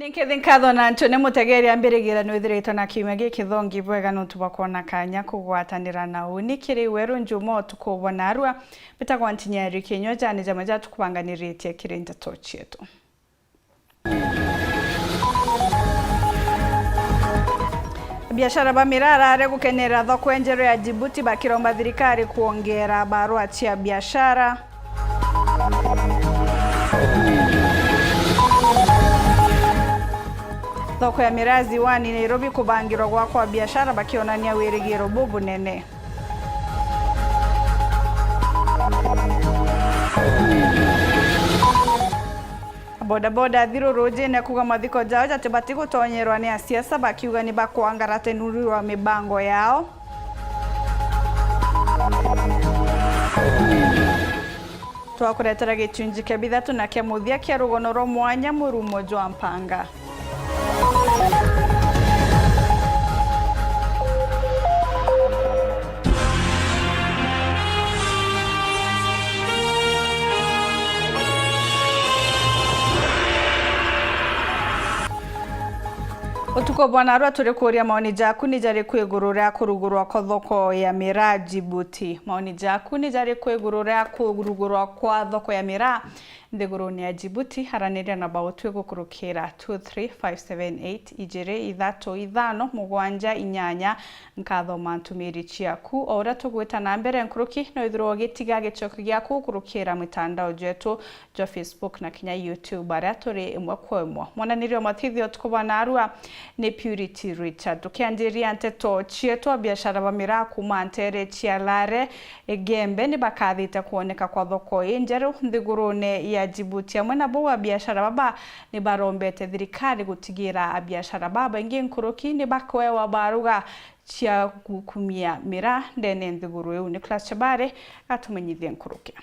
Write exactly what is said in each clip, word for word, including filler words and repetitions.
Nkethi nkatho na ntune mutegeri ambirigira nwithiritwe na kiumia gikithongi bwega nontu bwa kwona kanya kugwatanira na uni kiri weru njuma utuku bwa narua. Mbitagwa Ntinyeri Kinyo, jani jamwe jatukubanganiritie kiri ndeto cietu. Biashara ba miraa arare gukenera thoko enjeru ya Djibouti bakiromba thirikari kuongera barua cia biashara. Thoko ya miraa Ziwani Nairobi kubangirwa gwakwa biashara bakionania wirigiro bubunene. Bodaboda athiru rujine kuga mathiko jao jatibati gutonyerwa ni asiasa, bakiuga ni bakwangarata nuru rwa mibango yao. Twakuretera gicunji kia bithatu na kia muthia kia rugono rwa mwanya murumo jwa mpanga. Utuku bwa narua turi kuuria maoni jaku ni jariku iguru ria kurugurwa kwa thoko ya miraa Djibouti? Maoni jaku ni jariku iguru ria kurugurwa kwa thoko ya miraa nthigurune ya Djibouti? Araniria na bautwi gukurukira two three five seven eight, ijiri ithatu ithano mugwanja inyanya. Nkathoma ntumiri ciaku. O uria tugwita na mbere nkuruki, no ithirwa ugitiga gicokio giaku gukurukira mitandao jetu jwa Facebook na kinya YouTube, aria turi imwe kwa imwe. Mwananiri wa matithio tuku bwa narua ni Purity Richard. Tukianjiria nteto cietu, abiashara ba miraa kuuma ntere cia Lare, Gembe ni bakathite kwoneka kwa thoko injeru nthigurune ya Djibouti. Amwe na bau, abiashara baba ni barombete thirikari gutigira abiashara babaingi nkuruki ni bakwewa baruga cia gukumia miraa ndene nthiguru iu. Nicholas Chabare atumenyithie nkuruki.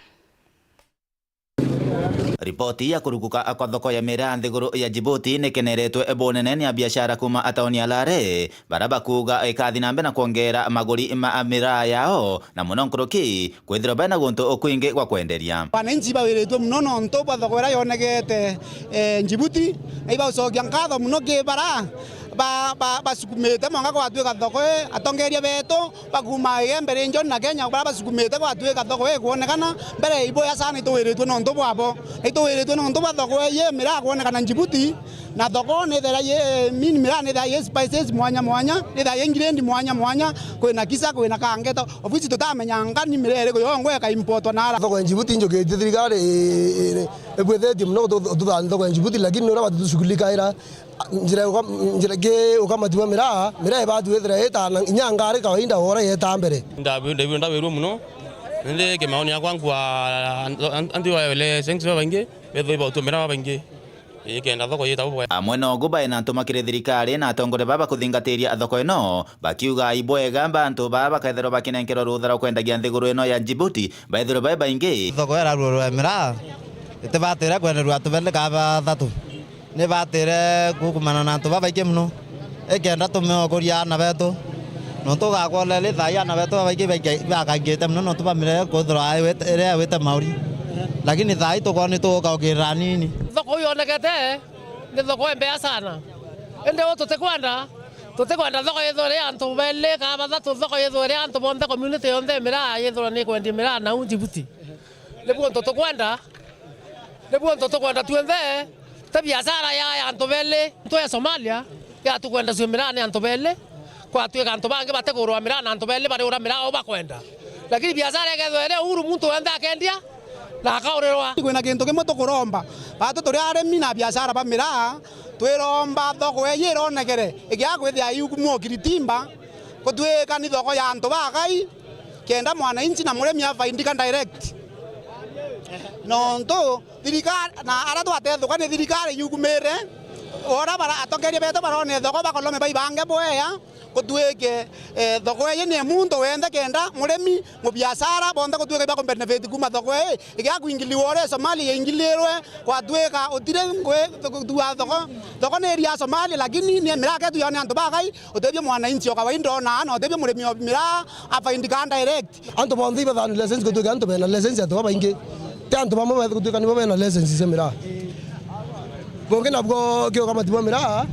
Ripoti ya kuruguka kwa thoko ya miraa nthiguru ya Djibouti nikeneretwe bunene ni abiashara kuuma tauni ya Lare, baria bakuuga ikathi na mbere na kwongera maguri ma miraa yao, na muno nkuruki kwithirwa bena guntu kwingi gwa kwenderia. Wananchi bawiritwe muno nontu bwa thoko iria yonegete, eh, Djibouti, na ibaucokia nkatho muno ki bara ba, ba, basukumite mwanka gwatuika thoko ii. Atongeria betu bakuuma Igembe, Region na Kenya, bara basukumite gwatuika thoko ii kwonekana. Mbere iboya sana ituwiritwe nontu bwabo, na ituwiritwe nontu bwa thoko ii miraa kwonekana Djibouti. Na thoko nithera yi, I mean, miraa nithera yi spices mwanya mwanya, nithera yi grade mwanya mwanya, kwina kisa, kwina kangeta. Obviously tutamenya ngani miraa iriku yongwa ika importwa na ara. Thoko ya Djibouti injukitie thirikari i-, i-, ibwithitie muno gutu-, gututhania thoko ya Djibouti, lakini nuria batitushughulikira njira ya uka-, njira ki ukamati bwa miraa, miraa ibatu ithira itana inya ngari kawaida ora yeta mbere. Ndabi-, ndabi-, ndabirwe muno, indi kimaoni yakwa nkwa an-, an-, anti wa license babaingi, bethwe ibautwe miraa babaingi. Ii, kenda thoko yita bubwe. Amwe nogu baina ntuma kiri thirikari na atongoria baba kuthingatiria thoko ino, bakiuga ibwega bantu baa bakethirwa bakinenkerwa rutha rwa kwendagia nthiguru ino ya Djibouti, baithirwe bai baingi. Thoko iraruorwa ya miraa, itibatire kwenderwa antu beli ka bathatu. Nibatire kukumana na antu babaingi muno. Ikenda tumeokoria aana betu. Nontu ugakwona ri thaai aana betu babaingi baingi-, ibakangite muno nontu ba miraa kwithirwa iwite, iria iwite mauri. Lakini thaai tukwona ni tugukaukirira anini. Thoko uu yonekete ni thoko imbea sana. Indi uu tutikwenda, tutikwenda thoko yithirwe iri antu beli kana bathatu, thoko yithirwe iri antu bonthe, community yonthe ya miraa yithirwe ni ikwendia miraa nau Djibouti. Nibu untu tukwenda, nibu untu tukwenda twionthe, ti biashara ya, ya antu beli. Antu ya Somalia, ya tukwenda cio miraa ni antu beli, kwatuika antu bangi batigurwa miraa na antu beli bariura miraa o bakwenda. Lakini biashara ikethirwa iri uhuru, muntu wenthe akendia na akaurirwa. Kwina kintu kimwe tukuromba, batu turi arimi na biashara ba miraa, twiromba thoko iji ironekere, igia kwithia iukumwa ukiritimba, gutuika ni thoko ya antu bakai, kenda mwananchi na murimi afaidika direct. Nontu thirikari, na aria twatethuka ni thirikari yukumire, ora bara-, atongeria betu barone thoko, bakolome baibange bwea, gutuike, eh, thoko iji ni ya muntu wenthe, kenda murimi, mubiashara, bonthe gutuike bakubenefit kuma thoko ii. Igia kuingiliwa uria Somalia yaingilirwe, kwatuika utire ngui thua thoko. Thoko ni iri ya Somalia, lakini ni miraa yetu ya ni antu bakai, utebie mwananchi o kawaida ona, na utebie murimi o miraa afaidika direct. Antu bonthe ibathanirwe license gutuika antu bena license antu babaingi. Ti antu bamwe bathi gutuika nibo bena license cia miraa. Bungi nabwo kiukamati bwa miraa,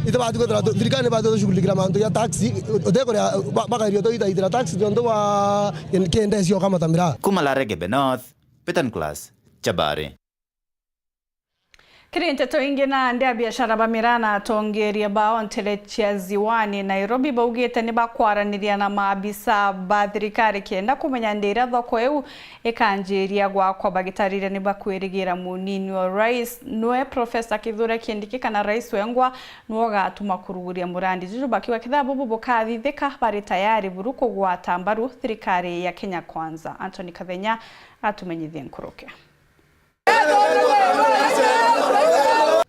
itibati kwithira tu-, thirikari nibati gushughulikira mantu ja taxi, utikuria ba-, bakairio tuitaithira taxi nontu bwa kin-, kindesi ukamata miraa. Kuma Laregebe North, Peter Nicholas, Chabari. Kiri nteto ingi, nandi abiashara ba miraa na atongeria bao ntere cia Ziwani, Nairobi, baugite ni bakwaraniria na maabisa ba thirikari kenda kumenya ndi iria thoko iu ikanjiria gwakwa, bagitariria ni bakwirigira munini wa rais, nwe Professor Kithure Kindiki, kana rais wengwa nwe ugatuma kuruguria murandi juju, bakiuga kethira bubu bukathithika, bari tayari buru kugwata mbaru thirikari ya Kenya Kwanza. Anthony Kathenya atumenyithie nkuruki.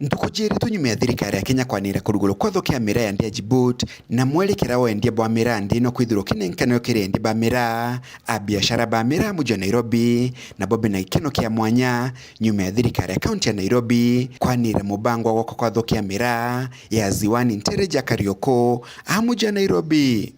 Ntuku ciiritwe nyuma ya thirikari ya Kenya kwanira kurugurwa kwa thoko ya miraa ya Ndejibot, na mwerekera wa endia bwa miraa ndino kwithirwa kinenkanio kiri endia ba miraa, abiashara ba miraa muji wa Nairobi, nabo bena gikeno kia mwanya nyuma ya thirikari ya kaunti ya Nairobi kwanira mubango wa gwakwa kwa thoko ya miraa ya Ziwani ntere ja Kariuki, a muji wa Nairobi.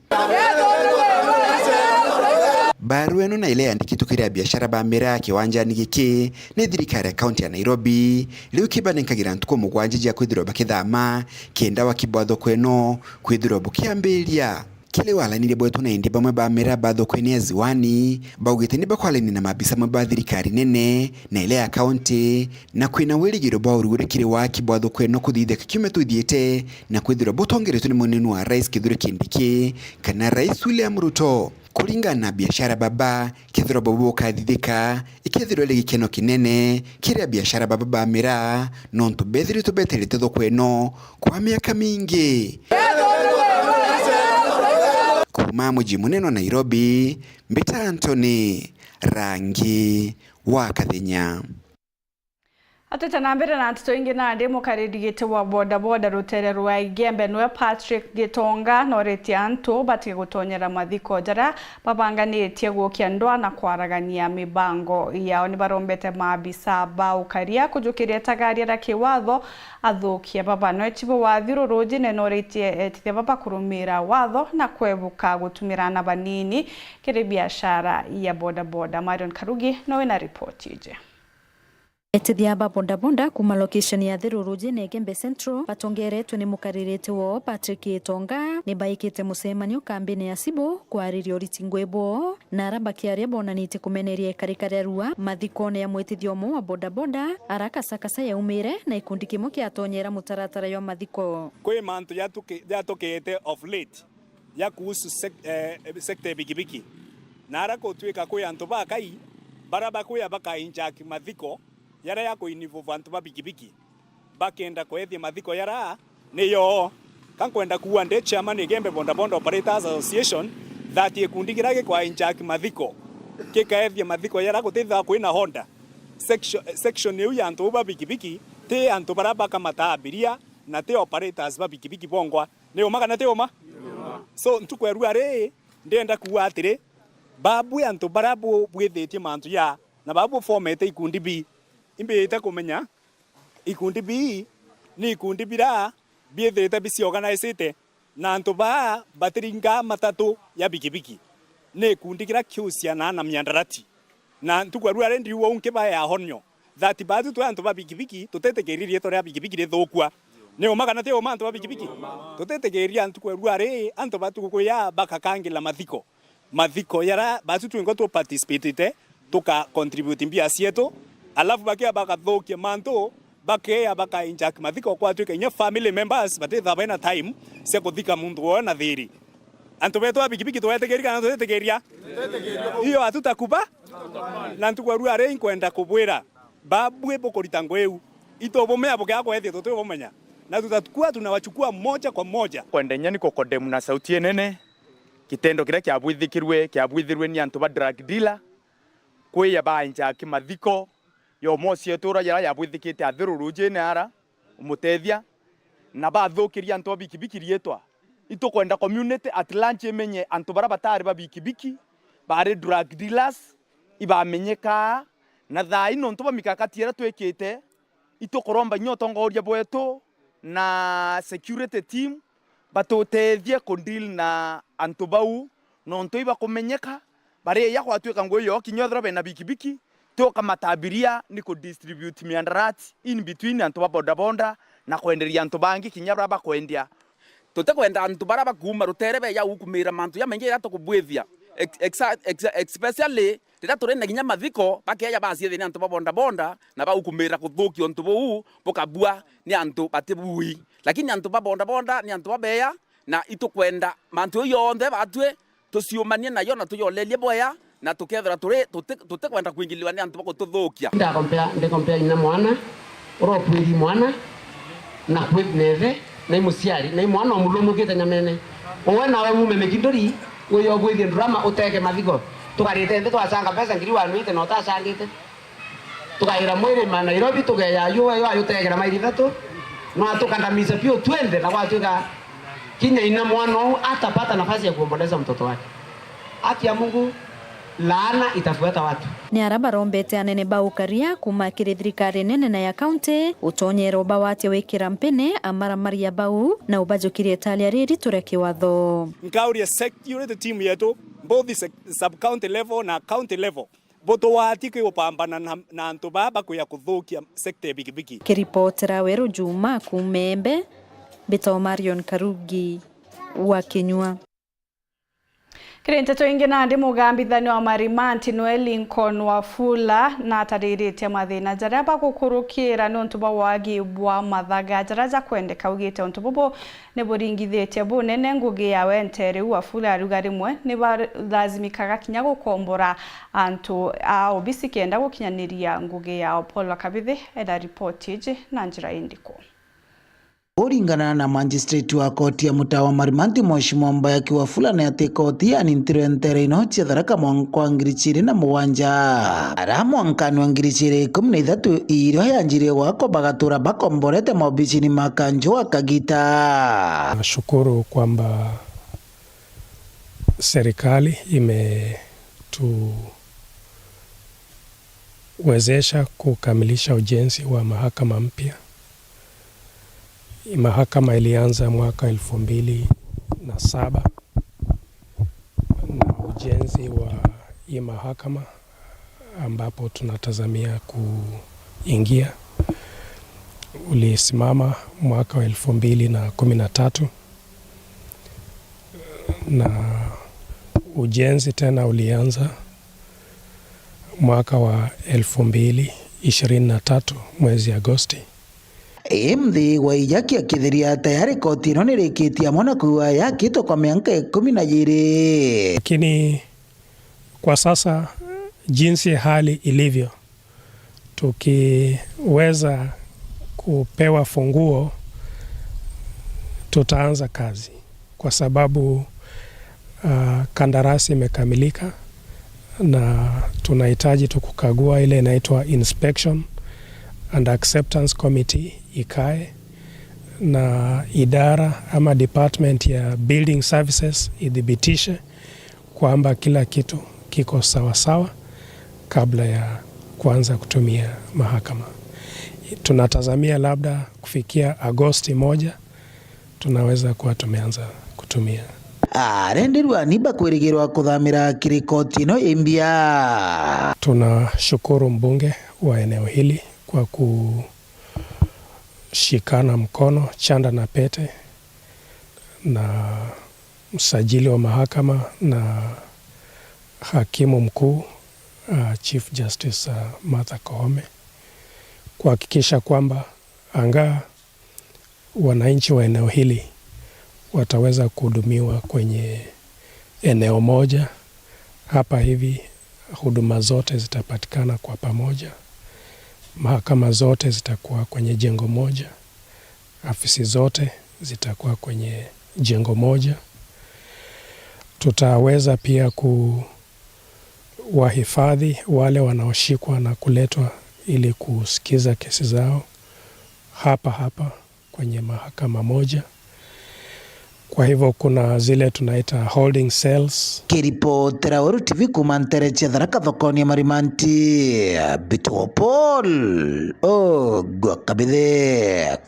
Barua ino na iria yandikitwe kiri abiashara ba miraa kiwanjani giki ni thirikari ya kaunti ya Nairobi, riu kibanenkagira ntuku mugwanja ja kwithirwa bakithama, kenda waki bwa thoko ino kwithirwa bukiambiria. Kiri waraniria bwetu na endia bamwe ba miraa ba thoko ino ya Ziwani, baugite ni bakwalania na maabisa amwe ba thirikari nene na iria ya kaunti, na kwina wirigiro bwa uruguri kiri waki bwa thoko ino kuthithika kiumia tuthiite, na kwithirwa butongeretwe ni munini wa rais Kithure Kindiki kana rais William Ruto. Kuringana na biashara baba, kethirwa bubu bukathithika, ikethirwa iri gikeno kinene kiri abiashara baba ba miraa, nontu bethiritwe beterete thoko ino kwa miaka mingi. Kuma muji munene wa Nairobi, mbita Anthony Rangi wa Kathenya. Atwite na mbere na nteto ingi, nandi mukariri giti wa bodaboda rutere rwa Igembe nwe Patrick Gitonga noritie antu batige gutonyera mathiko jaria babanganitie gukia ndwa na kwaragania mibango yao. Ni barombete maabisa ba ukaria kujukiria itagaria ria kiwatho athukia baba. Nwe chibu wa Thiru Rujine noritie etithia baba kurumira watho na kwebuka gutumira ana banini kiri biashara ya bodaboda. Marion Karugi nowe na ripoti iji. Etithia ba bodaboda kuma location ya Thiru Rujine Igembe Central batongeretwe ni mukaririte wao Patrick Gitonga ni baikite mucemanio kambini ya Sibu kwariria uriti ngui bwao, na ara bakiaria bonanitie kumeneria ikarika ria rua mathikone ya mwitithia umwe wa bodaboda ara kasakasa yaumire na ikundi kimwe kiatonyera mutaratara jwa mathiko. Kwi mantu jatuki-, jatukite of late ja kuhusu sek-, eh, sector ya bikibiki. Na ara gutwika kwi antu bakai bara bakwia baka hijack mathiko jaria ja ku involve antu ba bikibiki, bakenda kwethia mathiko jaria ni yoo. Ka nkwenda kuuga ndi chairman Igembe Bodaboda Operators Association, that gikundi kiria gikwa hijack mathiko, gikaethia mathiko jaria gutithagwa kwina honda. Section, section iu ya antu ba bikibiki, ti antu baria bakamata abiria, na ti operators ba bikibiki bongwa. Ni uma kana ti uma? So, ntuku ya rua ri, ndienda kuuga atiri, babwi antu baria bu-, bwithitie mantu ja, na baria bufomete ikundi bii, imbite kumenya ikundi bii ni ikundi biria biithirite biciorganisite, na antu baa batiringaa matatu ya bikibiki. Ni ikundi kiria kiusianaa na miandarati. Na ntuku ya rua ri ndiuga unki bae ahonio. That baatu twi antu ba bikibiki, tutitikiriria riitwa ria bikibiki rithukua. Ni uma kana ti uma antu ba bikibiki? Tutitikiriria ntuku ya rua ri antu batu kuya bakakangila mathiko. Mathiko jaria baatu twingwa tu participatite, tuka contribute mbia cietu, alafu bakia bakathukia mantu, bakeya baka hijack mathiko, kwatwika inya family members batithaa baina time cia kuthika muntu wao na thiri. Antu betu ba bikibiki twetikiri kana tutitikiria? Hiyo hatutakuba-, na ntuku ya rua ri nkwenda kubwira, babwi bukurita ngui iu, itubumea bukia kwethia tutibumenya, na tutakuwa tunawachukua moja kwa moja. Kwenda inya ni kukondemu na sauti inene kitendo kiria kiabwithikirwe, kiabwithirwe ni antu ba drug dealer, kwiya ba hijack mathiko, ya umwe ucio etura jaria yabwithikite Athiru Rujine ara, umutethia, na bathukiria antu ba bikibiki riitwa. Itukwenda community at large imenye antu baria batari ba bikibiki, bari drug dealers, ibamenyekaa, na thaa ii nontu bwa mikakati iria twikite, itukuromba inya utongoria bwetu na security team batutethie ku deal na antu bau, nontu ibakumenyeka, bariya gwatwika ngui yoo kinya ethirwa bena bikibiki, Tukamatabiria ni ku distribute miandarati in between antu ba bodaboda na kwenderia antu bangi kinya baria bakwendia. Tutikwenda antu baria bakuuma rutere beeja gukumiira mantu jamaingi jaria tukubwithia. Ex-, exa-, exa-, especially riria turi na kinya mathiko, bakeeja baciithia ni antu ba bodaboda na bagukumiira kuthukia untu buu bukabua ni antu batibui. Lakini antu ba bodaboda ni antu babeeja, na itukwenda mantu jau jonthe batwi tuciumanie najo na tujolerie bwea, na tukethirwa turi tuti-, tutikwenda kwingilirwa ni antu ba gututhukia. Ndakompea, ndikompea inya mwana, urokuiri mwana, na kwi-, na ithe, na i muciari, na i mwana omulumukite nyamene. Uwe nawe wume Mikinduri, wije ugwithie drama, uteke mathiko. Tukarite nthi twacanga mbeca ngiri wanuite na utacangite. Tukaira mwiri ma Nairobi, tugeeja yu, we wajutegera mairi ithatu. No atukandamiza piu twinthe, na gwatuika kinya inya mwana uu atapata nafasi ya kuomboleza mtoto wake. Haki ya Mungu, laana itafuata watu. Ni aria barombete anene ba ukaria kuuma kiri thirikari nene na ya kaunti utonyero bawatia wikira mpene amaramaria bau na ubajukirie italia riritu ria kiwatho. Nkauria security team yetu, both sec-, sub county level na county level, butuwati ki gupambana na, na antu baa bakwija kuthukia sector ya bikibiki. Kiripotera Weru Juma kuuma Embe, mbitagwa Marion Karugi wa Kinyua. Kiri nteto ingi, nandi mugambithania wa Marimanti nwe Lincoln Wafula natariritie mathina jaria bagukurukira niuntu bwa wagi bwa mathaga jaria jakwendeka. Augite untu bubu ni buringithitie bunene ngugi yawe. Nteere iu Wafula arauga rimwe ni balazimikaga kinya gukombora antu a obisi kenda gukinyaniria ngugi yao. Paul Kabithi ena ripoti iji na njira indiku. Kuringana na magistrate wa koti ya mutaa wa Marimanti, Mheshimiwa Mbayaki Wafula, ni ati koti yanintirwe nteere ino cia Tharaka mwanka wa ngiri ciiri na mugwanja, ara mwankani wa ngiri ciiri ikumi na ithatu irio yanjirie gwakwa bagatura bakomborete maobisini ma kanju wa kagita. Nashukuru kwamba serikali imetuwezesha kukamilisha ujenzi wa mahakama mpya. Mahakama ilianza mwaka elfu mbili na saba, na ujenzi wa hii mahakama ambapo tunatazamia kuingia ulisimama mwaka wa elfu mbili na kumi na tatu, na ujenzi tena ulianza mwaka wa elfu mbili ishirini na tatu mwezi Agosti. Imthi wa ijaki akithiria tayari koti ino nirikitie amwe na kuuga yakitwe kwa mianka ikumi na iiri. Lakini kwa sasa, jinsi hali ilivyo, tukiweza kupewa funguo, tutaanza kazi kwa sababu, ah, kandarasi imekamilika na tunahitaji tu kukagua ile inaitwa inspection and acceptance committee ikae na idara ama department ya building services ithibitishe kwamba kila kitu kiko sawa sawa kabla ya kuanza kutumia mahakama. Tunatazamia labda kufikia Agosti moja, tunaweza kuwa tumeanza kutumia. Arenderwa ni bakwirigirwa kuthamira kiri koti ino imbia. Tunashukuru mbunge wa eneo hili kwa kushikana mkono chanda na pete na msajili wa mahakama na hakimu mkuu, uh, Chief Justice, uh, Martha Koome, kuhakikisha kwamba angaa wananchi wa eneo hili wataweza kuhudumiwa kwenye eneo moja. Hapa hivi huduma zote zitapatikana kwa pamoja, mahakama zote zitakuwa kwenye jengo moja, afisi zote zitakuwa kwenye jengo moja. Tutaweza pia kuwahifadhi wale wanaoshikwa na kuletwa ili kusikiza kesi zao hapa hapa kwenye mahakama moja. Kwa hivyo kuna zile tunaita holding cells. Kiripotera Weru T V kuuma ntere cia Tharaka thokoni ya Marimanti, Mbitagwa Paul Ogwa Kabithe.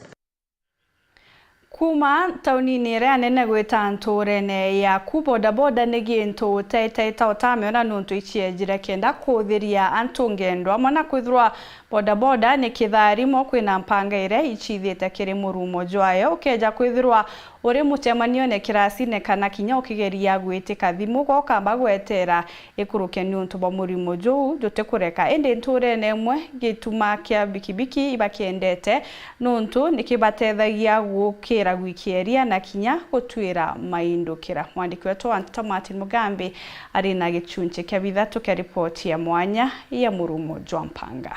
Kuuma taunini iria nene gwita ntuurene yaku, bodaboda ni gintu uteetaita utamiona nuntu iciejire kenda kuthiria antu ngendwa, amwe na kwithirwa bodaboda ni kitharimo kwina mpanga iria icithite kiri murumo jwayo. Ukeeja kwithirwa uri mucemanione kirasine kana kinya ukigeria gwitika thimu, gokamba gweteera ikuruke niuntu bwa murimo juu jutikureka. Indi ntuurene imwe, gituma kia bikibiki ibakiendete nuntu nikibatethagia gukira gwikieria na kinya gutwira maindukira. Mwandiki wetu wa nteto Martin Mugambi ari na gichunchi kia bithatu kia ripoti ya mwanya ya murumo jwa mpanga.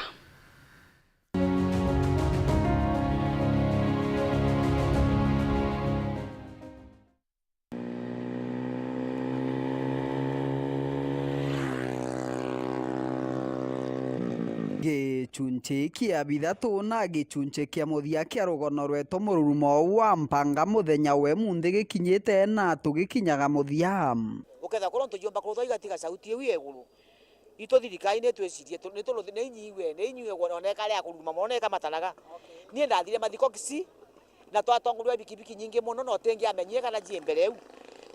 Gichunchi kia bithatu na gichunchi kia muthia kia rugono rwetu, mururumo uu wa mpanga muthenya we munthi gikinyite na tugikinyaga muthia. Ukethira kuria untu jiumba kuruthwa igatiga sauti iu ya iguru. Itu thirikari ni twicirie, tu-, ni turuthi-, ni inyuwe, ni inyuwe, ona eka ria kuruma mono, eka mataraga. Ni ndathire mathiko Kisii, na twatongoria bikibiki nyingi mono, na utingiamenyire kana cie mbere iu,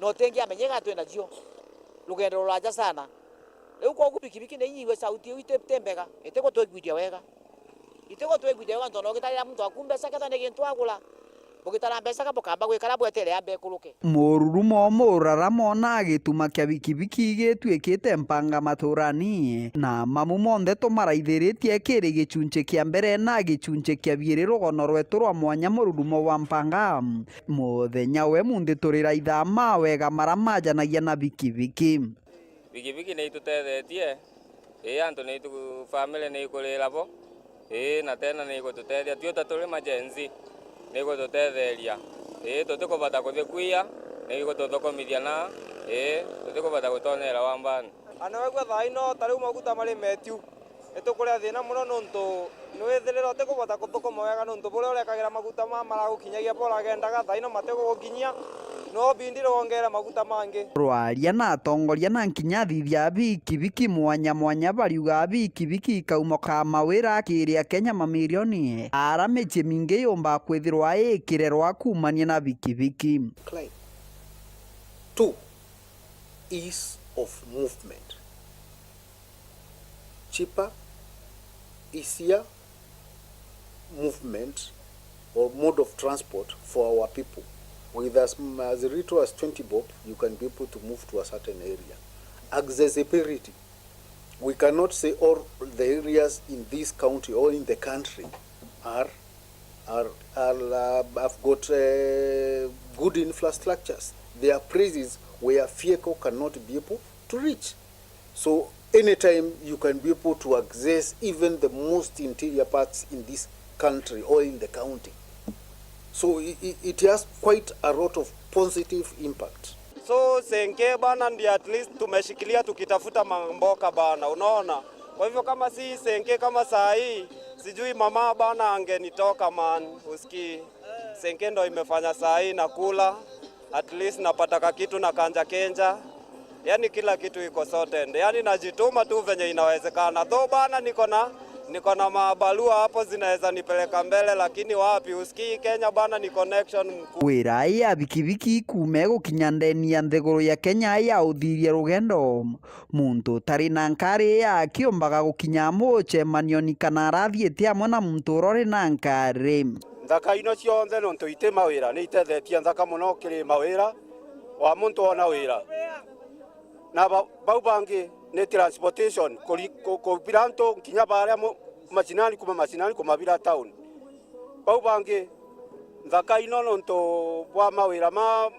na utingiamenyire kana twina cio. Rugendo ruraja sana. Riu kwogu bikibiki ni inyuwe sauti iu iti, ti mbega, itigutwiguithia wega. Itigutwiguithia wega, nontu ona ugitarira muntu waku mbeca, kethira ni gintu agura, bugitara mbeca ka bukamba gwikara bweterea mbe ikuruke. Mururumo, muraramo na gituma kia bikibiki gituikite mpanga maturani, na mamu monthe tumaraithiritie kiri gichunchi kia mbere na gichunchi kia biiri rugono rwetu rwa mwanya mururumo wa mpanga. Muthenya we munthi turiraitha mawega mara majanagia na bikibiki. Bikibiki ni itutethetie, ii, antu ni itu-, family ni ikurira bo, ii, na tena ni igututethia. Twi ta turi ma Gen Z, ni igututetheria, ii, tutikubota kuthi kwia, ni igututhukumithia na, ii, tutikubota gutonyera wambani. Ana wegua thaa ino, ta riu maguta mari metiu, ni tukuria thina mono nontu Nwithirire utikubota kuthukuma wega nontu buria urekagira maguta maa maragukinyagia bo uragendaga, thaa ino matigugukinyia, no bindi rwongere maguta mangi. Rwaria na atongoria na nkinya athithia a bikibiki mwanya mwanya bariuga bikibiki ikaumokaa mawira kiri Akenya mamirioni, ara micii mingi yumba kwithirwa ikirerwa kuumania na bikibiki. Climb. Two, ease of movement. Cheaper, easier movement or mode of transport for our people. With as, as little as twenty bob, you can be able to move to a certain area. Accessibility. We cannot say all the areas in this county or in the country are, are, are, uh, have got, uh, good infrastructures. There are places where vehicle cannot be able to reach. So anytime you can be able to access even the most interior parts in this country or in the county. So i-, i-, it has quite a lot of positive impact. So Senke bana ndio at least tumeshikilia tukitafuta mamboka bana, unaona? Kwa hivyo kama si Senke kama saa hii, sijui mama bana angenitoka man, usikii. Senke ndo imefanya saa hii nakula, at least napata kakitu na kanja kenja. Yani kila kitu iko sorted. Yani najituma tu venye inawezekana. Though bana niko na, niko na mabarua hapo zinaweza nipeleka mbele, lakini wapi, usikii Kenya bana ni connection mkuu. Wira ya bikibiki kuuma gukinya ndeni ya nthiguru ya Kenya ya uthiria rugendo. Muntu utari na nkari akiumbaga gukinya mucemanioni kana arathiite amwe na muntu uria uri na nkari. Nthaka ino cionthe nontu iti mawira, ni itethetie nthaka mono kiri mawira wa muntu wona wira. Na ba-, bau bangi ni transportation, kuri-, ku-, kubira antu nkinya baria mu-, macinani, kuma macinani kumabira town. Bau bangi, nthaka ino nontu bwa mawira ma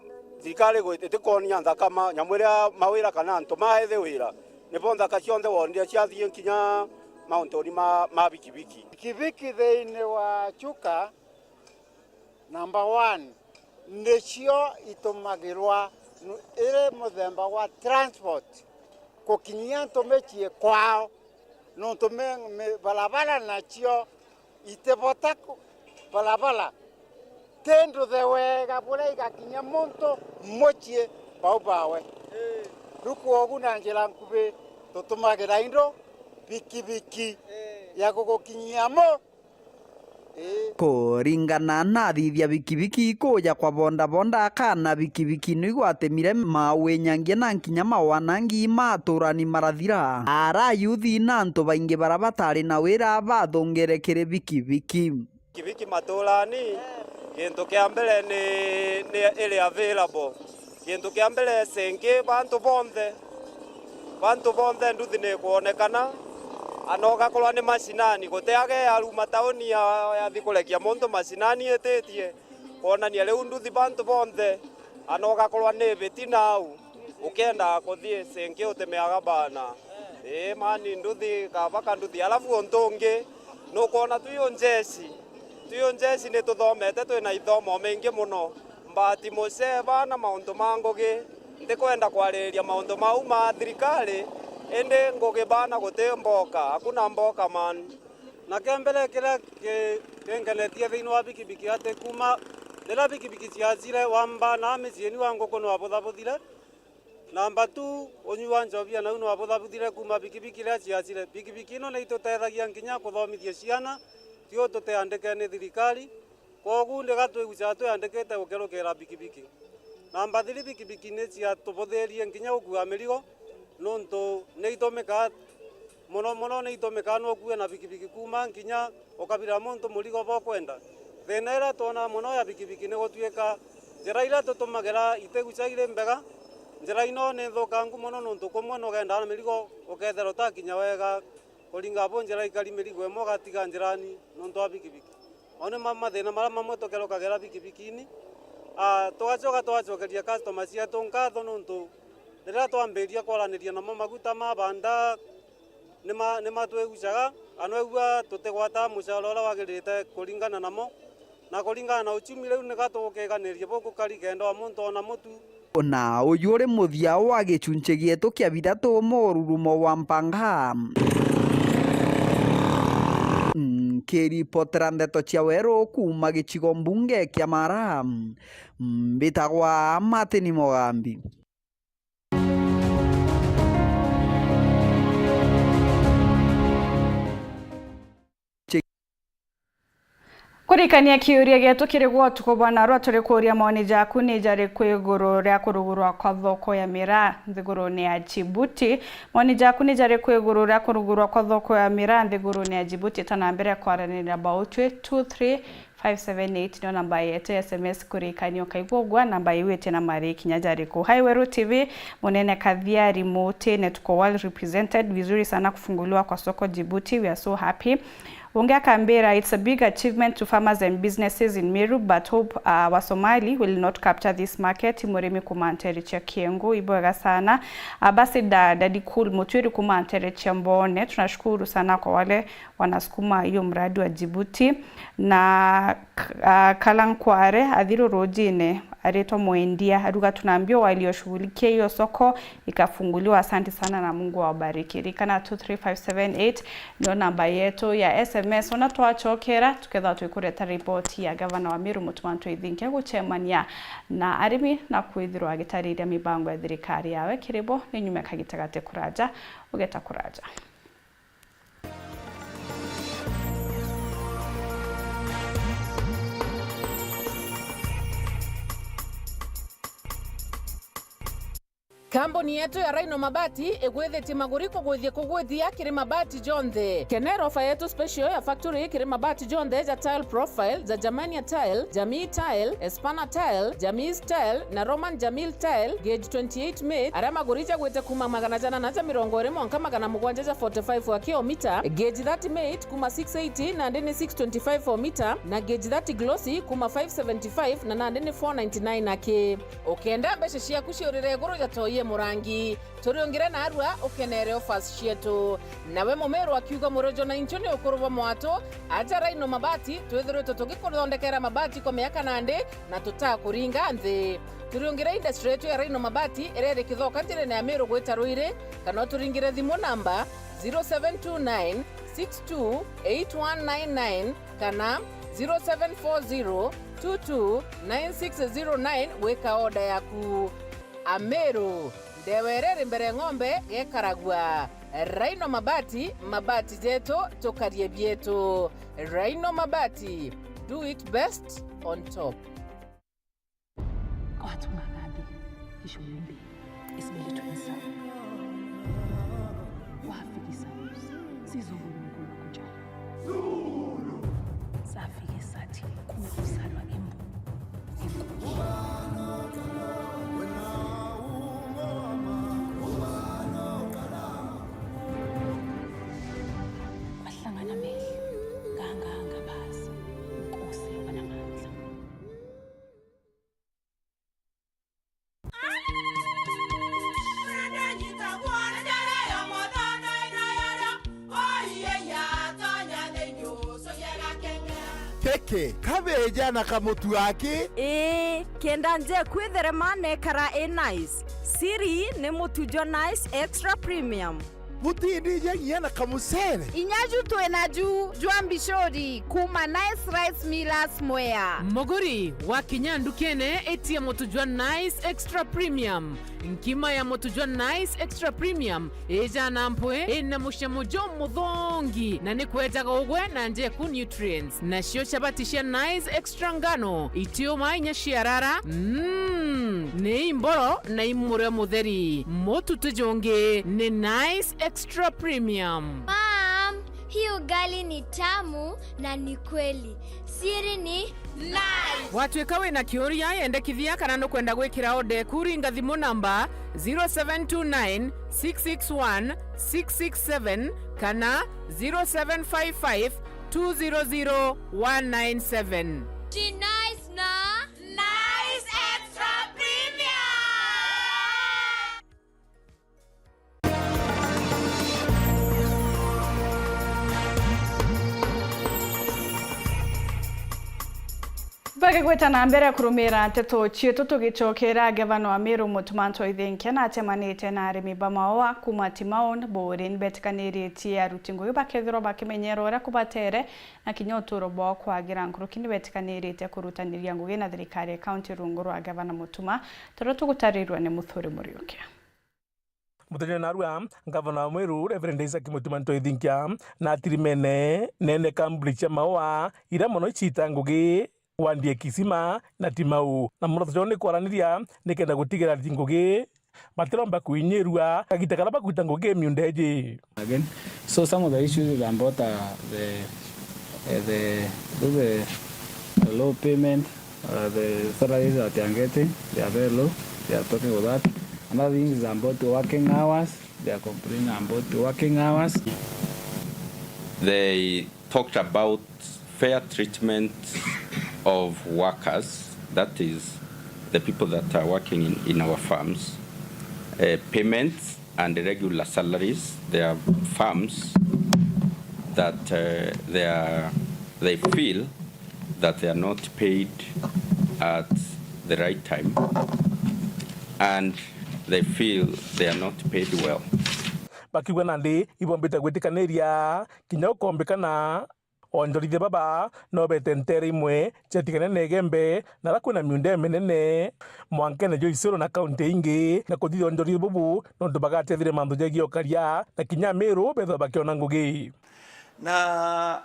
thirikari gwi-, itikonia nthaka ma nyamu iria mawira kana antu maethi wira, nibo nthaka cionthe wonire ciathii nkinya mauntuni ma, ma bikibiki. Bikibiki thiini wa Chuka, number one, nicio itumagirwa nu-, iri muthemba wa transport gukinyia antu micii kwao. Nontu me, me, barabara nacio itibota ku-, barabara ti nduthe wega buria igakinya muntu mucii bau bawe. Riu kwogu na njira nkubi tutumagira indu bikibiki ya gugukinyia mu. Kuringana na athithia bikibiki, kuja kwa bondabonda kana bikibiki no igwatemire mawinyangia na nkinya mawanangi ma aturani marathira. Ara ayuthi na antu baingi bara batari na wira bathungire kiri bikibiki. Bikibiki maturani, gintu kia mbere ni, ni iri available. Gintu kia mbere, senki bantu bonthe, bantu bonthe nduthi ni ikwonekana, ana ugakorwa ni mashinani, guti age aruma tauni ya, yathi kurekia muntu mashinani ititie, kwonania riu nduthi bantu bonthe, ana ugakorwa ni biti nau, ukienda kuthii senki utemeaga bana. Ii mani, nduthi kabaka nduthi. Alafu untu ungi, nukwona twi unjeci, twi unjeci ni tuthomete, twina ithomo mingi muno. Mbati muceba na mauntu ma ngugi, ntikwenda kwaririria mauntu mau ma thirikari, indi ngugi bana guti mboka, hakuna mboka man. Na kia mbere kiria ki-, kinkenetie thiini wa bikibiki ati kuuma riria bikibiki ciacire, wamba na miciini wa nguku nwabuthabuthire. Namba tu, unyui wa njobia nau nwabuthabutire kuuma bikibiki riria ciacire. Bikibiki ino ni itutethagia nkinya kuthomithia ciana, ti uu tutiandike ni thirikari. Kwogu ndiga twigucaga twiandikite gukerukira bikibiki. Namba three, bikibiki ni ciatubuthirie nkinya gukua mirigo, nontu ni itumikaa, mono mono ni itumikaa nukue na bikibiki kuuma nkinya ukabira muntu murigo bokwenda. Thina iria twonaa mono ya bikibiki ni gutuika njira iria tutumagira itiguca iri mbega. Njira ino ni nthukangu mono, nontu kumwe nugendaa na mirigo ukethira utakinya wega. Kuringa bu njira ikari mirigo imwe ugatiga njirani nontu wa bikibiki. Mau ni ma-, mathina maria mamwe tukerukagira bikibikini. Ah, tugacoka tugacokeria customer cietu nkatho nontu riria twambiria kwaraniria namo maguta ma banda, ni ma-, ni matwigucaga, anwegua tutigwata mucara uria wagirite kuringana namo. Na kuringana na uchumi riu, nika tugukiganiria bukukari kenda o muntu ona mutu. Na uyu uri muthia wa gicunci gietu kia bithatu, mururumo wa mpanga. Nkiripotera ndeto cia weru kuuma gicigo mbunge kia Mara, mbitagwa Martin Mugambi. Kurikania kiuria gietu kiri gwa utuku bwa narua, turi kuuria, moni jaku ni jariku iguru ria kurugurwa kwa thoko ya miraa nthigurune ya Djibouti? Moni jaku ni jariku iguru ria kurugurwa kwa thoko ya miraa nthigurune ya Djibouti? Eta na mbere kwaraniria bautwi two three five seven eight nio namba yetu ya S M S kurikania. Ukaigua ugwa namba iu itina mari kinya jariku. Hi Weru T V, Munene Kathiari Mutine, tuko well represented, vizuri sana kufunguliwa kwa soko Djibouti, we are so happy. Ungi akambira, it's a big achievement to farmers and businesses in Meru, but hope, uh, Wasomali will not capture this market. Murimi kuma ntere cia Kiengu, ibwega sana. Ambassador Daddy Cool Mutwiri kuma ntere cia Mbone, tunashukuru sana kwa wale wanasukuma hiyo mradi wa Djibouti. Na, uh, Kalankware Athiru Rujine aritwa mwendia, aruga, tunaambiwa walioshughulikia hiyo soko ikafunguliwa. Asante sana na Mungu awabariki. Ririkana two three five seven eight nio namba yetu ya S M S. Ona twachokera, tukethirwa twikureta ripoti ya gavana wa Meru Mutuma M'Ethingia gucemania na arimi na kwithirwa agitariria mibango ya thirikari yawe kiri bo ni nyuma ya kagita gati kuraja, ugeta kuraja. Kambuni yetu ya Rhino Mabati igwithitie maguri kugwithia kugwithia kiri mabati jonthe. Kenera ofa yetu special ya factory kiri mabati jonthe ja tile profile, ja Germania tile, Jamii tile, Espana tile, Jamii tile na Roman Jamil tile, gauge twenty-eight mate, aria maguri jagwite kuma magana jana na ja mirongo iri mwanka magana mugwanja ja forty-five aki o mita, gauge thirty mate kuma six eighty nandi ni six twenty-five o mita, na gauge thirty glossy kuma five seventy-five na nandi ni four ninety-nine aki. Ukenda mbeca ciaku ciurire iguru ja toi e murangi, turiungire narua ukenere offers cietu. Nawe mumeru akiuga, murojo na inchu ni ukuru bwa mwatu, aja Rhino Mabati, twithiritwe tugikuthondekera mabati kwa miaka nandi na tutakuringa nthi. Turiungire industry yetu ya Rhino Mabati iria iri Kithoka njirene ya Meru gwita Ruiri, kana uturingire thimu namba zero seven two nine six two eight one nine nine kana zero seven four zero two two nine six zero nine gwika order yaku. Ameru, ndewa iria iri mbere ng'ombe gekaragua. Rhino Mabati, mabati jetu, tukarie bietu. Rhino Mabati, do it best on top. Kwa hatung'ang'athi, kisha ulimbi, isibili tuinsa. Wafikisa, sizungulu mkulu kuja. Safikisati, kuna usalwa imbu. Mahlangana meli, nganganga basi, nkosi yobana mandla. Keke, kabeja na kamutu aki. Ii, kenda nje kwitherema nekara i nice. Siri ni mutu jwa Nice Extra Premium. Butindije nginya na kamucere. Inya ju twina ju jwa mbicuri kuma Nice Rice Millers Mwea. Muguri, wakinya ndukene, itia mutu jwa Nice Extra Premium. Nkima ya mutu jwa Nice Extra Premium ijana mpwi, ina mucamo jumuthongi, na ni kwejaga ugwe na njeku nutrients. Nacio chabati cia Nice Extra ngano, itiuma inya ciarara, mm, ni imboro na imurio mutheri. Mutu ti jungi, ni Nice Extra Premium. Mom, hii ugali ni tamu na ni kweli. Siri ni Nice. Watwika wina kiuria, yendekithia kana nukwenda gwikira order eku, ringa thimu namba zero seven two nine six six one six six seven kana zero seven five five two zero zero one nine seven. Ti Nice na Nice Extra Premium. Bagigweta na mbere kurumira nteto cietu, tugicokera ngavana wa Meru Mutuma Ntoithinkia na atemanite na arimi ba maua kuma Timaun, Buuri, nibetikaniritie aruti ngugi bakethirwa bakimenyera uria kubatere na kinya uturo bwao kwagira nkuruki. Nibetikaniritie kurutaniria ngugi na thirikari ya kaunti rungu rwa ngavana Mutuma, turia tugutarirua ni Muthuri Muriuki. Muthenya narua, ngavana wa Mweru, Reverend Isaac Mutuma Ntoithinkia, na atirimene nene kambuni cia maua iria mono iciita ngugi, Wandie Kisima na Timau. Na muoroto jwao ni kwaraniria nikenda gutigira ati ngugi batiromba kwinyirua kagita karia bakuita ngugi miunda iji. Again. So some of the issues is about, uh, the, uh, the, the, the low payment, uh, the salaries that they are getting, they are very low. They are talking about that. Another thing is about working hours. They are complaining about working hours. They talked about fair treatment of workers, that is, the people that are working in, in our farms, uh, payments and regular salaries. There are farms that, uh, they are, they feel that they are not paid at the right time and they feel they are not paid well. Bakiuga nandi ibombite gwitikaniria kinya ukombikana onjorithia baba no bete ntere imwe ciatigane na Igembe, na aria kwina miunda iminene mwankene jwa Isiolo na kaunti ingi, na kuthithia onjorithia bubu nontu bagatethire mantu jegie ukaria na kinya Amiru bethwa bakiona ngugi. Na,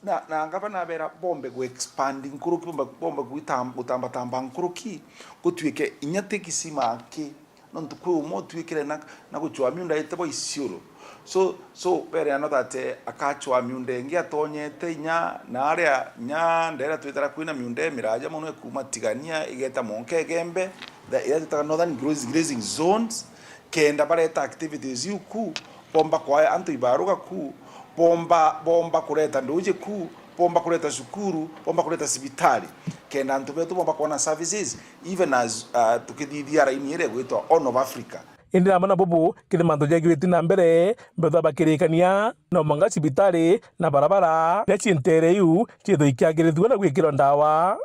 na, na ngavana abera bombe gu expand nkuruki, bombe, bombe gwita-, gutambatamba nkuruki, gutuike inya ti Kisima aki, nontu kwi umwe utuikire na, na gucwa miunda ite bwa Isiolo. So, so, bere ano that, eh, akacwa miunda ingi atonyete inya na aria, inya ndera twitara kwina miunda imiraja mono ikuma Tigania igeta monka Igembe, the, iria twitaga northern grazing, grazing zones, kenda bareta activities iu ku, bomba kwaa antu ibaruga ku, bomba, bomba kureta nduuji ku, bomba kureta cukuru, bomba kureta cibitari, kenda antu betu bomba kwona services, even as, uh, tukithithia raini iria igwitwa Horn of Africa. Indi namwe na bubu, kiri mantu jagiriti na mbere, mbethwa bakirikania, no mwanka cibitari na barabara, iria cii ntere iu, ciithwe ikiagirithua na gwikirwa ndawa.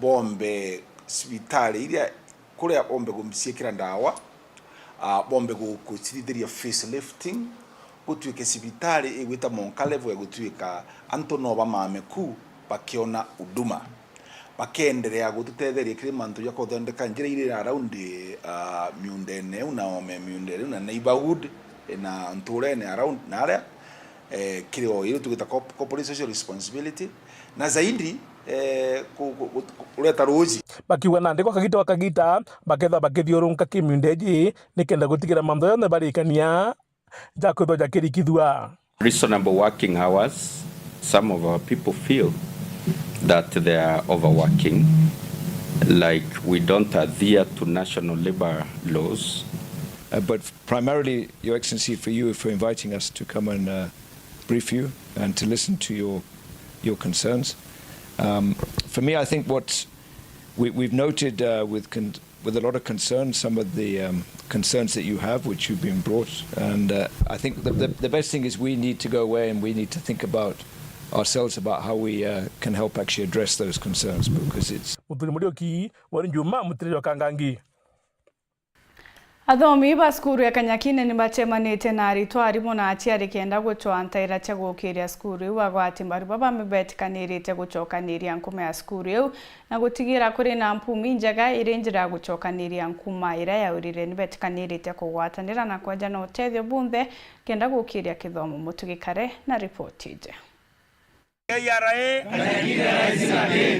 Bombe cibitari iria kuria bombe guciikira ndawa, ah, bombe gu-, gucithithiria facelifting, gutuike cibitari igwita monka level ya gutuika antu no bamame ku bakiona huduma. Bakenderea gututetheria kiri mantu ja kuthondeka njira iria iri around, ah, miundene iu na ome miundene iu na neighborhood. na nturene around na aria, eh, kiri o iria tugita corp-, corporate social responsibility, na zaidi, eh, ku-, ku-, ku-, kureta ruuji. Bakiuga nandi gwa kagita gwa kagita, bakethwa bakithiurunka kimiunda iji, nikenda gutigira manthu jonthe barikania jakwithwa jakirikithua. Reasonable working hours, some of our people feel that they are overworking, like we don't adhere to national labor laws. Uh, but primarily, Your Excellency, for you, for inviting us to come and, uh, brief you and to listen to your, your concerns. Um, for me, I think what we, we've noted, uh, with con-, with a lot of concern some of the, um, concerns that you have, which you've been brought. And, uh, I think the, the, the best thing is we need to go away and we need to think about ourselves about how we, uh, can help actually address those concerns, because it's Muthuri Muriuki, wari Juma, Mutiriri wa Kangangi. Athomi ba cukuru ya Kanyakine ni bacemanitie na aritwa, arimu na aciari kenda gucwaa ntaira cia gukiria cukuru iu. Agwati mbaru baba ni betikanirite gucokaniria nkuma ya cukuru iu na gutigira kuri na mpumi injega iri njira ya gucokaniria nkuma iria yaurire. Ni betikanirite kugwatanira na kweja na utethio bunthe kenda gukiria kithomo. Mutugi Kare na ripoti iji. K R A.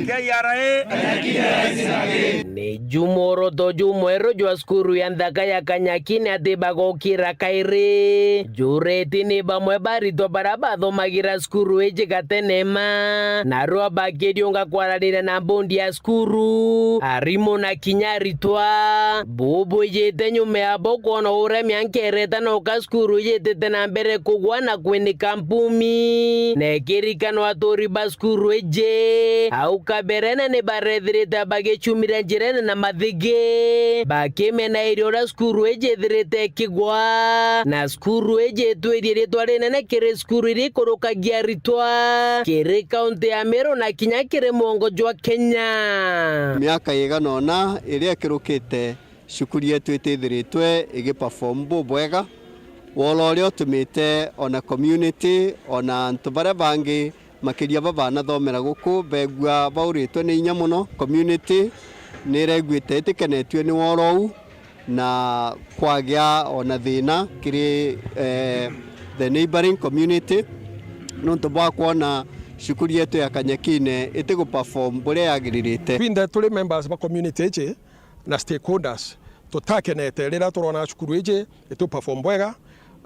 K R A. Ni jumworoto jumweru jwa cukuru ya nthaka ya Kanyakine ati bagokira kairi. Jureti ni bamwe baritwa bara bathomagira cukuru iji gatene ma, narua bakiriunga kwaraniria na mbondi ya cukuru, arimu na kinya aritwa. Bubwijite nyuma yabo kwona uria mianka ireta noka cukuru iji itite na mbere kugwa na kwinika mpumi. Na ikirikanwa aturi ba cukuru iji au kaberene ni barethirite bagicumira njirene na mathigi, bakimena iria uria cukuru iji ithirite ikigwa. Na cukuru iji itwirie ritwa rinene kiri cukuru iria ikurukagia aritwa kiri kaunti ya Meru na kinya kiri mwongo jwa Kenya. Miaka igana ona iria ikirukite, cukuru yetu itithiritwe igi perform bubwega, wora uria utumite ona community, ona antu baria bangi makiria babanathomera guku, begua bauritwe ni inya mono. Community ni ireguite itikenetue ni wora uu, na kwagia ona thina kiri, eh, the neighboring community, nontu bwa kwona cukuru yetu ya Kanyakine itigu perform buria yagiririte. Twinthe turi members ba community iji na stakeholders, tutakenete riria turona cukuru iji itu perform bwega.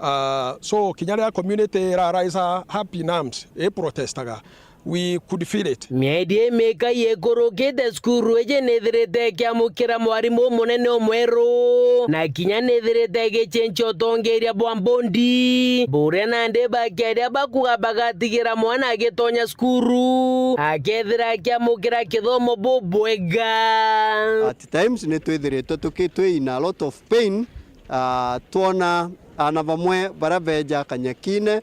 Ah, so, kinya riria community ira raise up in arms, i protestaga, we could feel it. Mieri imika ikurukite, cukuru iji nithirite ikiamukira mwarimu umunene umweru, na kinya nithirite igicenjia utongeria bwa mbondi, buria nandi bakiaria bakuga bagatigira mwana agitonya cukuru akethira akiamukira kithomo bubwega. At times ni twithiritwe tuki-, twi in a lot of pain, ah, twona aana bamwe baria beja Kanyakine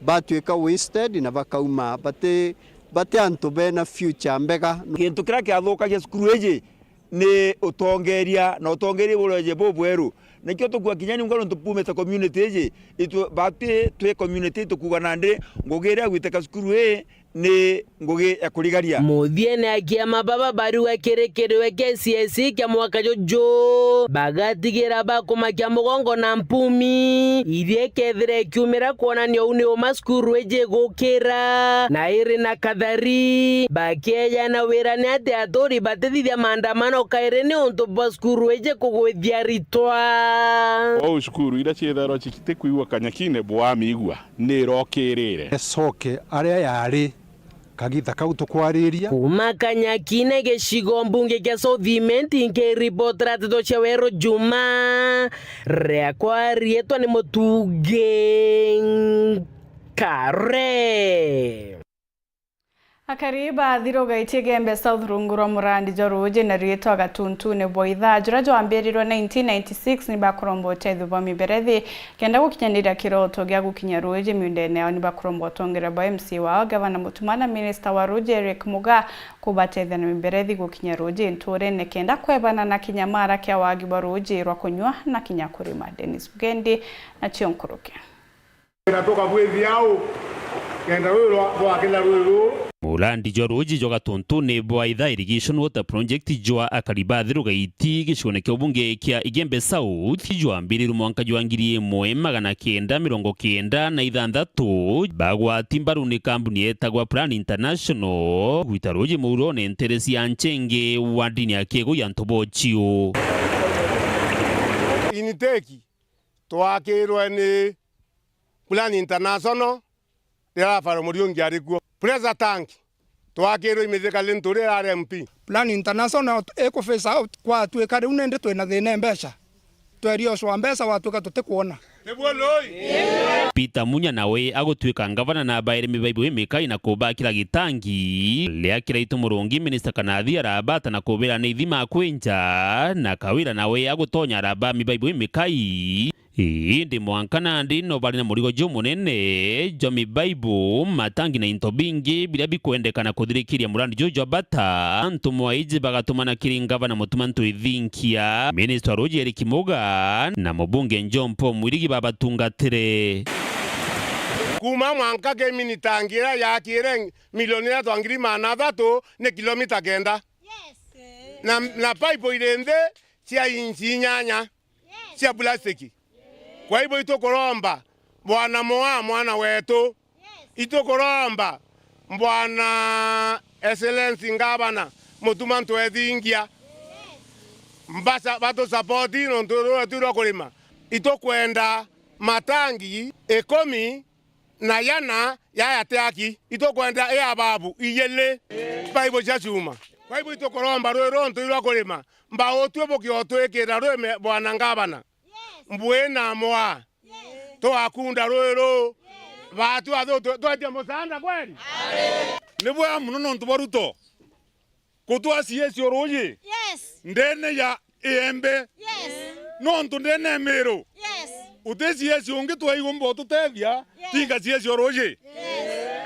batuika wasted na bakauma bati, bati antu bena future mbega. Kintu kiria kiathukagia cukuru iji ni utongeria, na utongeria buria weje bubweru. Nikio tukuga kinya ni ngoro ntu pumite community iji, itu bati twi community tukuga nandi ngugi iria gwiteka cukuru ii ni ngugi ya kurigaria. Muthiene, akiama baba bariuga kiri kiriwe kia C S E kia mwaka juju, bagatigira bakumakia mugongo na mpumi iria ikethira ikiumira kwonania uu ni uma cukuru iji igukira na iri na kathari. Bakiejana wira ni ati aturi batithithia maandamano kairi ni untu bwa cukuru iji kugwithia aritwa. Kwou cukuru iria ciithairwa citikwigua Kanyakine bwamiigua. Ni irokirire. Icoke aria yari kagita kau tukwariria. Kuuma Kanyakine, gicigo mbunge kia South Imenti, nkiripotera nteto cia Weru Juma, riakwa riitwa ni Mutugi Nkare. Akari ba Thiru Gaitie Gembe South rungu rwa murandi jwa ruuji na riitwa Gatuntune bwa Ithaa, juria jwambirirwe nineteen ninety-six, ni bakuromba utethio bwa miberethi kenda gukinyaniria kiroto gia gukinya ruuji miundene yao. Ni bakuromba utongeria bwa M C A wao, Gavana Mutuma, na minista wa ruuji Eric Mugaa kubatethia na miberethi gukinya ruuji nturene kenda kwebana na kinyamara kia wagi bwa ruuji rwa kunyua na kinya kurima. Dennis Bugendi na cio nkuruki. Na tukabwithia au, Kenda rui rwa, rwakira rui ruu. Murandi jwa ruuji jwa Gatuntuni bwa Itha Irrigation Water Project jwa akari ba Thiru Gaiti gicigoone kia ubunge kia Igembe South jwambirirwe mwanka jwa ngiri imwe magana kenda mirongo kenda na ithanthatu, bagwati mbaru ni kambuni yetagwa Plan International gwita ruuji muurone ntere cia Nchenge wa ndini ya Kiegu ya Ntobochio. Intake twakirwe ni Plan International riria Rafael Muriungi ari kuo. Pressure tank twakirwe imithika ri Nturi ari M P. Plan International iku phase out, gwatuika riu nindi twina thina e mbeca. Twerio cwa mbeca gwatuika tutikwona. Niguo lui. Peter Munya nawe agutuika ngavana na abaire mibaibu imikai na kubakira gitangi. Riria Kiraitu Murungi minista Kanathi arabata na kubira ni ithima kwinja, na Kawira nawe agutonya araba mibaibu imikai. Indi mwanka nandi no bari na murigo jumunene jwa mibaibu, matangi na into bingi biria bikwendekana kuthirikiria murandi juju jwa bata. Ntumwa iji bagatumana kiri ngavana Mutuma Ntwithinkia, minista wa ruuji Eric Muga na mubunge John Paul Mwirigi babatungatire. Kuuma mwanka ki mini tangi iria yaakire milioni ithatu ngiri magana athatu ni kilomita kenda. Yes. Na, na paipu iri nthi cia inchi inyanya cia plastiki. Kwa hivyo itukuromba Bwana Moa, mwana wetu, itukuromba Bwana Excellency Ngavana Mutuma Ntwethingia, mbasa batusapoti nontu ruu rwetu rwa kurima. Itukwenda matangi ikumi na yana yaya ti aki, itukwenda i ababu ijiri, paipu cia cuma. Kwa hivyo itukuromba ruu ruu ntu irwa kurima, mbautue bukiotwikira rwime Bwana Ngavana. Mbwina mwa. Twakunda ruu ruu. Batu athu tu-, twetia musaanda kweli? Ni bwega mono nontu bwa Ruto. Kutwaa C S o ruuji. Yes. Ndene ya Iembe. Yes. Nontu ndene ya Miru. Yes. Uti C S ungi twaigua mbo tutethia, yes, tinga C S o ruuji. Yes.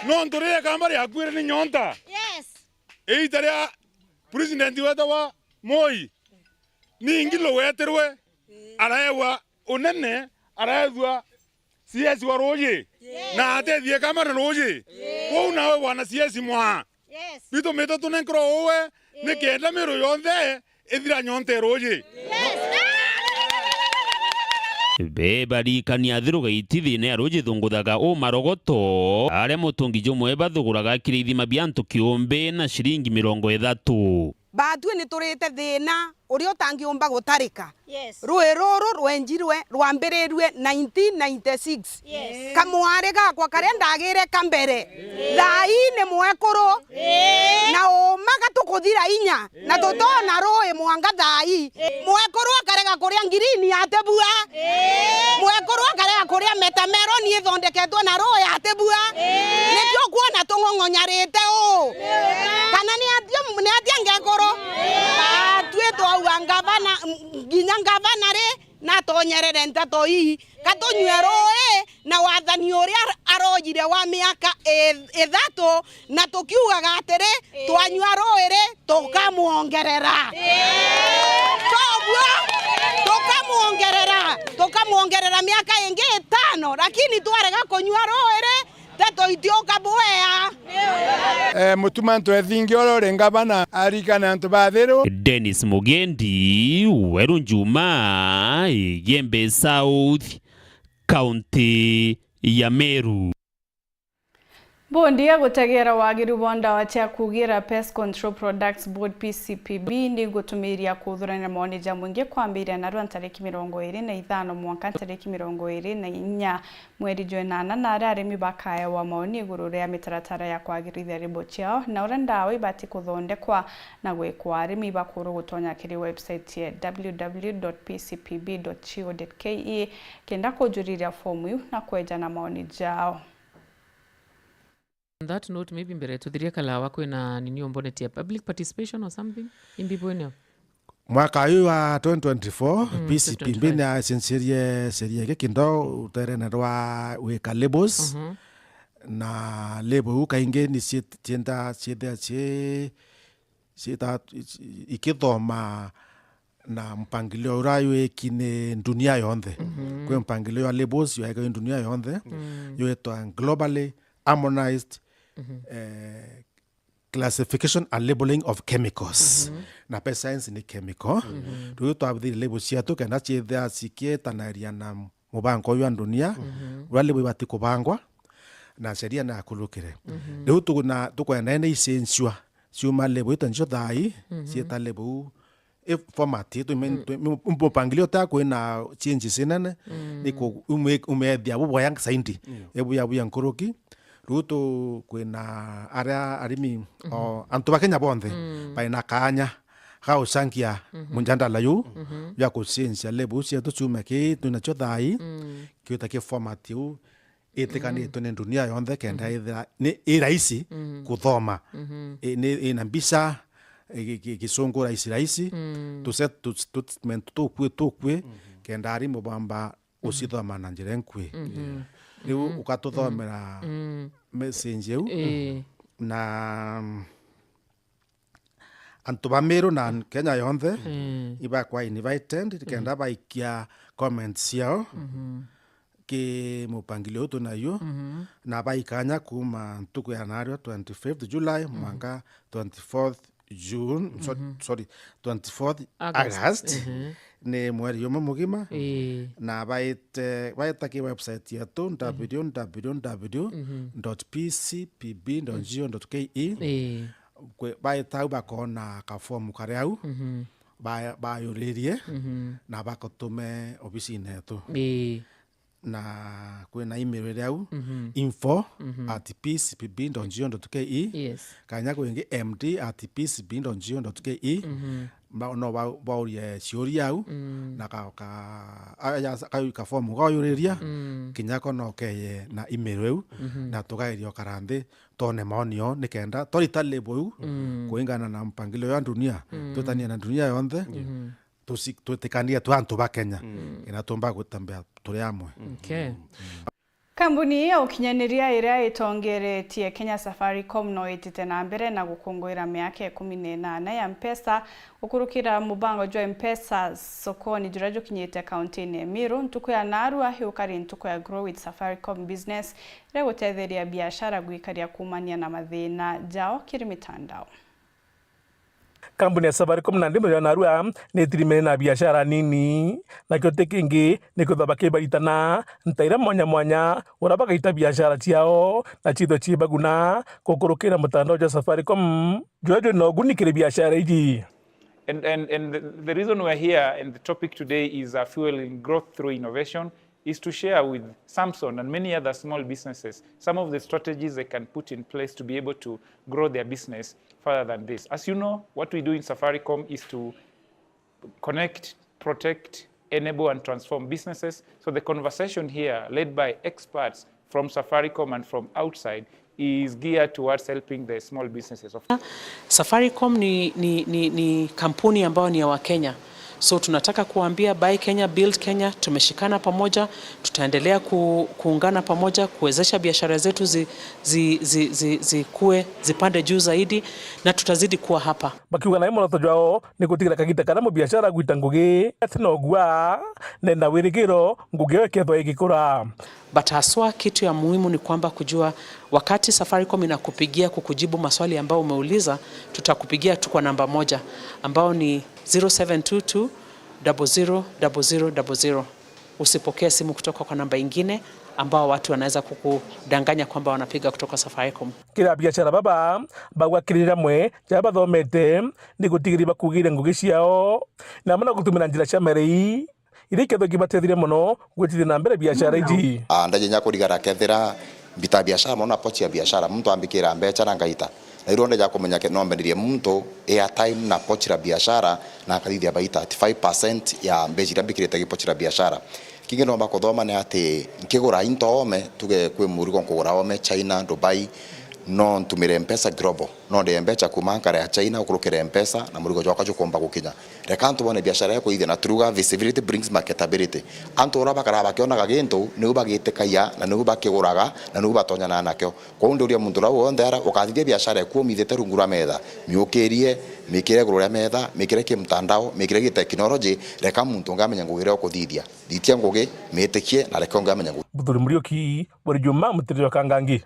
Nontu riria Kamba riakuire ni nyonta. Yes. Iita ria President wetagwa Moi, ningi lugetirwe, araewa unene, araethua C S wa ruuji, yes, na atethie Kamba na ruuji. Yes. Kwou nawe bwana C S mwa. Yes. Bitumite tunenkerwa uwe, yes, nikenda Miru yonthe ithira nyonte ruuji. Yes. Bebarikania Thiru Gaiti thina ya ruuji thunguthaga u marogoto, aria mutungi jumwe bathuguraga kiri ithima bia antu kiumbi na ciringi mirongo ithatu. Batwi ni turite thina uria utangiumba gutarika. Yes. Rui ruru rwenjirwe rwambirirue nineteen ninety-six. Yes. Kamwari gakwa karia ndagire ka mbere, yes, thaa ii ni mwekuru, yes, na uuma gatukuthira inya, na tutona rui mwanka thaa ii. Yes. Mwekuru akarega kuria ngirini atibua. Yes. Mwekuru akarega kuria metameroni ithondeketwe na rui atibua. Yes. Nikio ukwona tung'ong'onyarite uu. Yes. Kana ni atia, ni atia ngekuru? Yes. Batwi twaua ngavana, nginya ngavana ri, natonyerere nteto ii, katunyue ruui na wathani uria arojire wa miaka i-, ithatu, na tukiugaga atiri, twanyua ruui ri, tukamwongerera. Toguo, tukamwongerera, tukamwongerera miaka ingi itano, lakini twarega kunyua ruui ri, nteto itiuka bwea. Eh, Mutuma Ntwethingia uria uri ngavana arikane antu ba Thiru. Dennis Mugendi, Weru Njuma, Igembe South, County ya Meru. Bondi ya gutegera wagiru bwa ndawa cia kugira Pest Control Products Board, P C P B, ni gutumiria kuthurania maoni ja mwingi kwambiria narua ntariki mirongo iri na ithano mwanka ntariki mirongo iri na inya mweri jwa inana, na aria arimi bakaewa maoni iguru ria mitaratara ya kwagirithia ribo ciao na uria ndawa ibati kuthondekwa na gwikwa. Arimi ibakurwo gutonya kiri website ya W W W dot P C P B dot co dot K E kenda kujuriria fomu iu na kwejana maoni jao. On that note, maybe mbere tuthirie Kalawa, kwina nini umbonetie public participation or something? Imbi bweneo? Mwaka uyu wa twenty twenty-four, mm, P C P B twenty twenty-five, niacencerie ceria ingi kindo uterene rwa gwika labels. Mhm. Na label iu kaingi ni cienda ciithia ci ciita ikithoma na mpangilio uria wiki ni dunia yonthe. Mhm. Kwi mpangilio ya labels yawika i dunia yonthe, mm, yitwa globally harmonized, eh, classification and labeling of chemicals. Na pest science ni chemical. Riu twabithirie label ciatu kenda ciithia cikietanaria na mubango uyu wa dunia, uria label ibati kubangwa na sheria na akurukire. Riu tuna-, tukwenda ni icenjua ciuma label ita ncio thai, cieta label i format, tu-, tu-, mpangilio ta kwina changes inene, ni ku-, ume-, umethia bubwaya zaidi. Ebuya buya nkuruki. Riu tu-, kwina aria arimi, o, antu ba Kenya bonthe, baina kaanya ga gucangia mujandala juu, jwa kucenjia label cietu ciume ki twinacio thai, kiuta ki format iu itikanitwe ni dunia yonthe, kenda ithira ni i rahisi kuthoma. I-, ni ina mbica, i-, gi-, gi-, gisungu rahisi rahisi, tuse-, tu-, tu-, statement tukui tukui, kenda arimu bamba ucithoma na njira inkui. Riu ukatuthomera message iu, na antu ba Meru na Kenya yonthe ibakwa invited, kenda baikia comments ciao ki mupangilio uyu twinayo, na baikanya kuma ntuku ya narua twenty-fifth July mwanka twenty-fourth June, so-, sorry, twenty-fourth August. August. Ni mweri umwe mugima. Na baite, baita ki website yetu, www dot pcpb dot go dot ke. Kwe-, baita au bakona kafomu kari au, ba-, bayuririe, na bakutume obisine yetu. Na kwina email iri au, info at pcpb dot go dot ke. Yes. Kanya kwingi, md at pcpb dot go dot ke. Ba-, no ba-, baurie ciuria au, na ka-, ka-, a-, ya-, ka-, kafomu gauyuriria, kinya ko no keye na email iu, na tugairia ukara nthi, twone maoni yao, nikenda twarita label iu kuringana na mpangilio ya dunia, twitanie na dunia yonthe, tuci-, twitikanie twi antu ba Kenya, kenda tumba gutembea turi amwe. Okay. Kambuni ya ukinyaniria iria itongeretie Kenya Safaricom no itite na mbere na gukunguira miaka ikumi na inana ya Mpesa gukurukira mubango jwa Mpesa sokoni juria jukinyite kauntini ya Meru. Ntuku ya narua yukari ntuku ya Grow with Safaricom Business, iria gutetheria biashara gwikaria kuumania na mathina jao kiri mitandao. Kambuni ya Safaricom nandi muthenya wa narua ni itirimene na biashara nini, nakio ti kingi ni kwithwa bakibaritana ntaira mwanya mwanya uria bagaita biashara ciao na ciithwe ciibaguna gukurukira mutandao jwa Safaricom, juria jwina uguni kiri biashara iji. And, and, and the, the reason we're here and the topic today is, uh, fueling growth through innovation, is to share with Samson and many other small businesses some of the strategies they can put in place to be able to grow their business further than this. As you know, what we do in Safaricom is to connect, protect, enable and transform businesses. So the conversation here, led by experts from Safaricom and from outside, is geared towards helping the small businesses. Of Safaricom ni, ni, ni, ni kampuni ambayo ni ya Wakenya. So tunataka kuambia Buy Kenya, Build Kenya, tumeshikana pamoja, tutaendelea ku-, kuungana pamoja, kuwezesha biashara zetu zi-, zi-, zi-, zi-, zikue, zipande juu zaidi, na tutazidi kuwa hapa. Bakiuga nayo mworoto jwao ni gutigira kagita karia mubiashara agwita ngugi, ati no gua, nenda wirigiro, ngugi iyo ikethwa igikura. But haswa kitu ya muhimu ni kwamba kujua wakati Safaricom inakupigia kukujibu maswali ambayo umeuliza, tutakupigia tu kwa namba moja, ambao ni zero seven two two double zero double zero double zero. Usipokee simu kutoka kwa namba ingine ambao watu wanaweza kukudanganya kwamba wanapiga kutoka Safaricom. Kiri abiashara baba bagwakirira amwe jaria bathomete ni gutigiria bakugire ngugi ciao na amwe na gutumira njira cia merei iria ikethwa ikibateithirie mono gwitithia na mbere biashara iji. Ah, ndaje nya kurigara kethira mbita biashara mono na pochi ya biashara, muntu ambikira mbecha na ngaita. Na irio ndeja kumenya ke-, no mbenirie muntu airtime na pochi la biashara na akathithia baita thirty-five percent ya mbecha iria mbikirite gi pochi la biashara. Kingi nomba kuthoma ni ati nkigura into ome, tuge kwi murigo nkugura ome China, Dubai, no ntumire mpesa global. No ndie mbecha kuuma nkara ya China ukurukire mpesa na murigo jwakwa jukumba gukinya. Reka antu bone biashara ya kuithia na turuga visibility brings marketability. Antu uria bakara bakionaga gintu, niu bagitikagia, na niu bakiguraga, na niu batonyanaga nakio. Kwou ndiuria muntu uria wonthe ara ukathithia biashara eku umithite rungu rwa metha, miukirie, mikire iguru ria metha, mikire kimtandao, mikire giteknology, reka muntu ungi amenye ngugi iria ukuthithia. Thitia ngugi, mitikie, na reka ungi amenye ngugi. Muthuri Muriuki, buri juma mutirire wa Kangangi.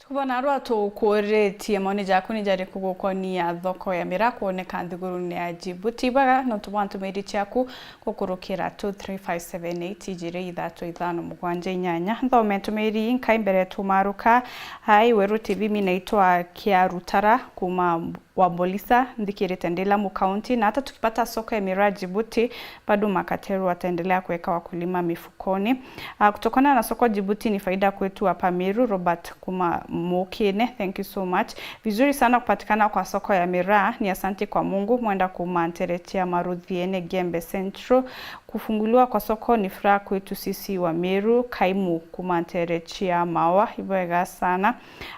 Kubona rwa tukuritie maoni jaku ni jariku gukonia thoko ya miraa kwoneka nthigurune ya Djibouti? Ibwega nontu bwa ntumiri ciaku gukurukira two three five seven eight ijiri ithatu ithano mugwanja inyanya. Nthome ntumiri inkai mbere tumaruka. Hai Weru T V, mi naitwa Kia Rutara kuma wa Bolisa, nthikirite ndi Lamu County, na hata tukipata soko ya miraa Djibouti, bado makatero wataendelea kuweka wakulima mifukoni. Ah, kutokana na soko Djibouti ni faida kwetu hapa Meru. Robert kuma Mukine, thank you so much. Vizuri sana kupatikana kwa soko ya miraa, ni asante kwa Mungu. Mwenda kuma Nteretia Maruthiene, Gembe Central. Kufunguliwa kwa soko ni furaha kwetu sisi wa Meru. Kaimu kuma Nteretia Mawa, ibwega sana.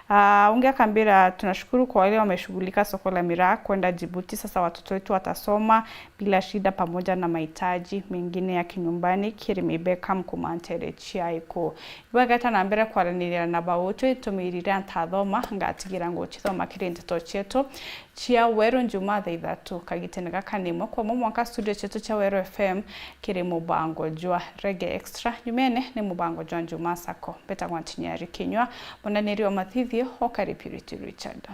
Ah, ungi akambira, tunashukuru kwa wale wameshughulika soko la miraa kwenda Djibouti. Sasa watoto wetu watasoma bila shida pamoja na mahitaji mengine ya kinyumbani. Kirimi Beckham kuma Nteretia Iku. Ibwega ta na mbere kwaraniria na bautwe ntumiri iria ntathoma, ngatigira ngucithoma kiri nteto cietu cia Weru Njumaa thaa ithatu kagitene gaka nimwe kwa mwanka studio cietu cia Weru F M kiri mubango jwa Reggae Extra. Nyumene ni mubango jwa Njumaa Sacco. Mbetagwa Ntinyari Kinyua, munaniri wa mathithio o Kari Purity Richard.